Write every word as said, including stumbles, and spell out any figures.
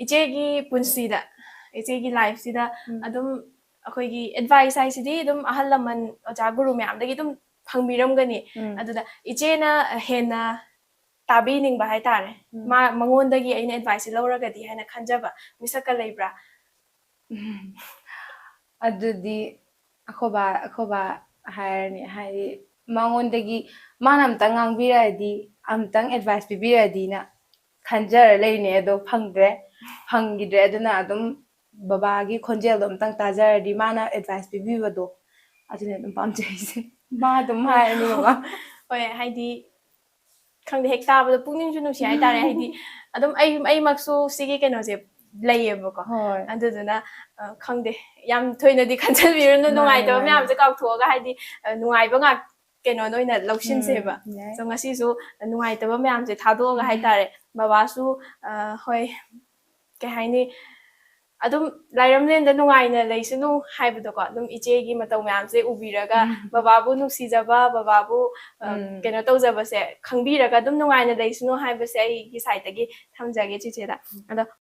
ꯏꯆꯦꯒꯤ ꯄꯨꯟꯁꯤꯗ, ꯏꯆꯦꯒꯤ ꯂꯥꯏꯐꯁꯤꯗ ꯎꯝ. ꯑꯗꯨꯝ ꯑꯩꯈꯣꯏꯒꯤ ꯑꯦꯗꯚꯥꯏꯁ ꯍꯥꯏꯁꯤꯗꯤ ꯑꯗꯨꯝ ꯑꯍꯜ ꯂꯃꯟ, ꯑꯣꯖꯥ ꯒꯨꯔꯨ ꯃꯌꯥꯝꯗꯒꯤ ꯑꯗꯨꯝ ꯐꯪꯕꯤꯔꯝꯒꯅꯤ꯫ ꯎꯝ. ꯑꯗꯨꯗ ꯏꯆꯦꯅ ꯍꯦꯟꯅ ꯇꯥꯕꯤꯅꯤꯡꯕ ꯍꯥꯏꯇꯥꯔꯦ, ꯎꯝ. ꯃꯥ ꯃꯉꯣꯟꯗꯒꯤ ꯑꯩꯅ ꯑꯦꯗꯚꯥꯏꯁꯁꯦ ꯂꯧꯔꯒꯗꯤ ꯍꯥꯏꯅ ꯈꯟꯖꯕ ꯃꯤꯁꯛꯀ ꯂꯩꯕ꯭ꯔꯥ? ꯑꯗꯨꯗꯤ ꯑꯩꯈꯣꯏꯕꯥ ꯑꯩꯈꯣꯏꯕꯥ ꯍꯥꯏꯔꯅꯤ, ꯍꯥꯏꯗꯤ ꯃꯉꯣꯟꯗꯒꯤ ꯃꯥꯅ ꯑꯝꯇꯪ ꯉꯥꯡꯕꯤꯔꯛꯑꯗꯤ, ꯑꯝꯇꯪ ꯑꯦꯗꯚꯥꯏꯁ ꯄꯤꯕꯤꯔꯛꯑꯗꯤꯅ ꯈꯟꯖꯔ ꯂꯩꯔꯤꯅꯦ, ꯑꯗꯣ ꯐꯪꯗ꯭ꯔꯦ, ꯐꯪꯈꯤꯗ꯭ꯔꯦ꯫ ꯑꯗꯨꯅ ꯑꯗꯨꯝ ꯕꯕꯥꯒꯤ ꯈꯣꯟꯖꯦꯜꯗꯣ ꯑꯝꯇꯪ ꯇꯥꯖꯔꯗꯤ, ꯃꯥꯅ ꯑꯦꯗꯚꯥꯏꯁ ꯄꯤꯕꯤꯕꯗꯣ, ꯑꯗꯨꯅꯦ ꯑꯗꯨꯝ ꯄꯥꯝꯖꯩꯁꯦ꯫ ꯃꯥ ꯑꯗꯨꯝ ꯍꯥꯏꯔꯅꯤ ꯕꯕꯥ꯫ ꯍꯣꯏ, ꯍꯥꯏꯗꯤ ꯈꯪꯗꯦ, ꯍꯦꯛ ꯇꯥꯕꯗ ꯄꯨꯛꯅꯤꯡꯁꯨ ꯅꯨꯡꯁꯤ ꯍꯥꯏꯇꯥꯔꯦ꯫ ꯍꯥꯏꯗꯤ ꯑꯗꯨꯝ ꯑꯩ ꯑꯩꯃꯛꯁꯨ ꯁꯤꯒꯤ ꯀꯩꯅꯣꯁꯦ ꯂꯩꯌꯦꯕꯀꯣ꯫ ꯍꯣꯏ. ꯑꯗꯨꯗꯨꯅ ꯑ, ꯈꯪꯗꯦ, ꯌꯥꯝ ꯊꯣꯏꯅꯗꯤ ꯈꯟꯖꯟꯕꯤꯔꯨꯅꯨ, ꯃꯥꯅꯦ, ꯅꯨꯡꯉꯥꯏꯇꯕ ꯃꯥꯅꯦ. ꯃꯌꯥꯝꯁꯦ ꯀꯥꯎꯊꯣꯛꯑꯒ, ꯍꯥꯏꯗꯤ ꯑ, ꯅꯨꯡꯉꯥꯏꯕ ꯉꯥꯛ ꯀꯩꯅꯣꯗ ꯑꯣꯏꯅ ꯂꯧꯁꯤꯟꯁꯦꯕ꯫ ꯎꯝ, ꯌꯥꯏ. So ꯉꯁꯤꯁꯨ ꯅꯨꯡꯉꯥꯏꯇꯕ ꯃꯌꯥꯝꯁꯦ ꯊꯥꯗꯣꯛꯑꯒ ꯎꯝ. ꯍꯥꯏꯇꯥꯔꯦ, ꯕꯕꯥꯁꯨ ꯑ, ꯍꯣꯏ, ꯀꯩ ꯍꯥꯏꯅꯤ, ꯑꯗꯨꯝ ꯂꯥꯏꯔꯝꯂꯦꯟꯗ ꯅꯨꯡꯉꯥꯏꯅ ꯂꯩꯁꯅꯨ ꯍꯥꯏꯕꯗꯣꯀꯣ, ꯑꯗꯨꯝ ꯏꯆꯦꯒꯤ ꯃꯇꯧ ꯃꯌꯥꯝꯁꯦ ꯎꯕꯤꯔꯒ ꯎꯝ. ꯕꯕꯥꯕꯨ ꯅꯨꯡꯁꯤꯖꯕ, ꯕꯕꯥꯕꯨ ꯑ, ꯎꯝ. ꯀꯩꯅꯣ ꯇꯧꯖꯕꯁꯦ ꯈꯪꯕꯤꯔꯒ ꯑꯗꯨꯝ ꯅꯨꯡꯉꯥꯏꯅ ꯂꯩꯁꯅꯨ ꯍꯥꯏꯕꯁꯦ ꯑꯩꯒꯤ ꯁꯥꯏꯠꯇꯒꯤ ꯊꯝꯖꯒꯦ ꯆꯤꯆꯦꯗ꯫ ꯑꯗꯣ